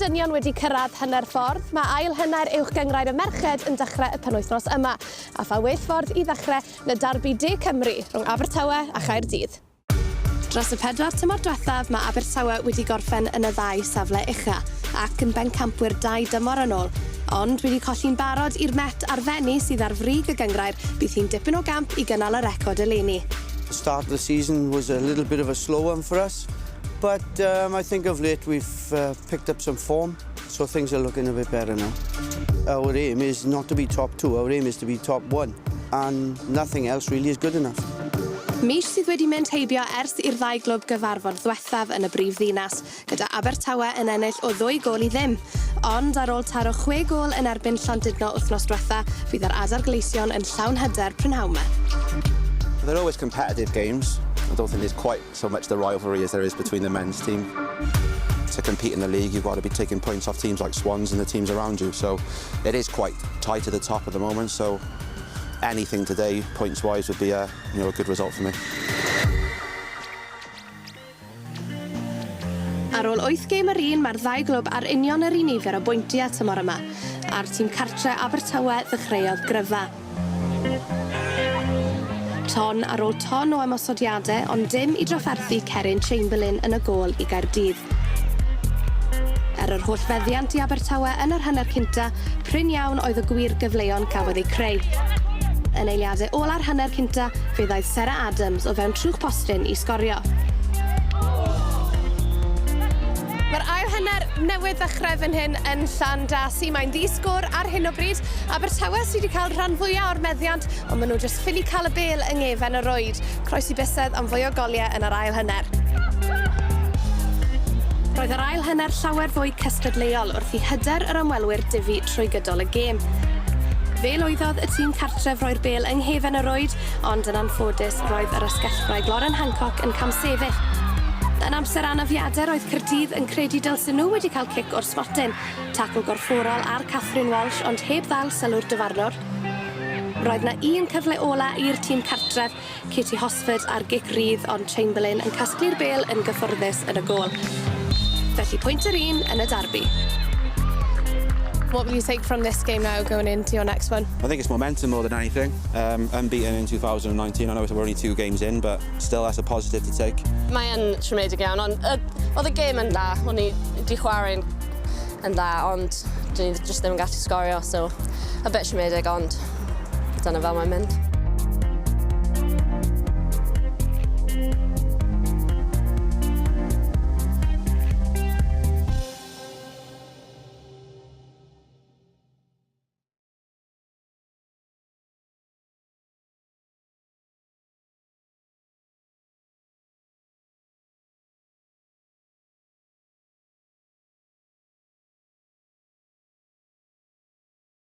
dynion wedi cyrraedd hanner ffordd, mae ail hanner Uwch Gynghrair y Merched yn dechrau y penwythnos yma, a pha well ffordd i ddechrau na darbi De Cymru rhwng Abertawe a Chaerdydd. Dros y pedwar tymor diwethaf mae Abertawe wedi gorffen yn y ddau safle ucha, ac yn bencampwyr dau dymor yn ôl. Ond wedi colli'n barod i'r Met a'r Fenni sydd ar frig y gynghrair, bydd hi'n dipyn o gamp i gynnal y record eleni. The start of the season was a little bit of a slow one for us, but um, I think of late we've uh, picked up some form, so things are looking a bit better now. Our aim is not to be top two, our aim is to be top one, and nothing else really is good enough. Mis sydd wedi mynd heibio ers i'r ddau glwb gyfarfod ddwethaf yn y brif ddinas, gyda Abertawe yn ennill o ddwy gôl i ddim. Ond ar ôl taro chwe gôl yn erbyn Llandudno wythnos dwetha, fydd yr Adar Gleision yn llawn hyder prynhawn 'ma. They're always competitive games. I don't think there's quite so much the rivalry as there is between the men's team. To compete in the league, you've got to be taking points off teams like Swans and the teams around you. So it is quite tight at the top at the moment. So anything today, points-wise, would be a, you know, a good result for me. Ar ôl wyth gêm yr un, mae'r ddau glwb ar union yr un nifer o bwyntiau tymor yma, a'r tîm cartre Abertawe ddechreuodd gryfa. Ton ar ôl ton o ymosodiadau, ond dim i drafferthu Cerin Chamberlain yn y gôl i Gaerdydd. Er yr holl feddiant i Abertawe yn yr hanner cynta, prin iawn oedd y gwir gyfleon gafodd eu creu. Yn eiliadau ola'r hanner cynta, fe ddaeth Sarah Adams o fewn trwch postyn i sgorio. Mae'r ail hanner newydd ddechrau fan hyn yn Llandasi. Mae'n ddi-sgôr ar hyn o bryd. Abertawe sydd wedi cael rhan fwyaf o'r meddiant, ond maen nhw jyst ffili cael y bêl yng ngefen y rwyd. Croesi bysedd am fwy o goliau yn yr ail hanner. Roedd yr ail hanner llawer fwy cystadleuol wrth i hyder yr ymwelwyr dyfu trwy gydol y gêm. Fe lwyddodd y tîm cartref roi'r bêl yng nghefen y rwyd, ond yn anffodus roedd yr asgellwraig Lauren Hancock yn camsefyll. Yn amser anafiadau roedd Caerdydd yn credu dylsen nhw wedi cael cic o'r smotyn. Tacl gorfforol ar Catherine Walsh ond heb ddal sylw'r dyfarnwr. Roedd 'na un cyfle ola i'r tîm cartref, Katie Hosford ar gic rydd ond Chamberlain yn casglu'r bêl yn gyffwrddus yn y gôl. Felly pwynt yr un yn y darbi. What will you take from this game now going into your next one? I think it's momentum more than anything. Um, unbeaten in 2019, I know we're only two games in, but still that's a positive to take. Mae yn siomedig iawn, ond uh, oedd y gêm yn dda. O'n i wedi chwarae'n yn dda, ond dyn ni jyst ddim yn gallu sgorio, so a bit siomedig, ond dyna fel mae'n mynd.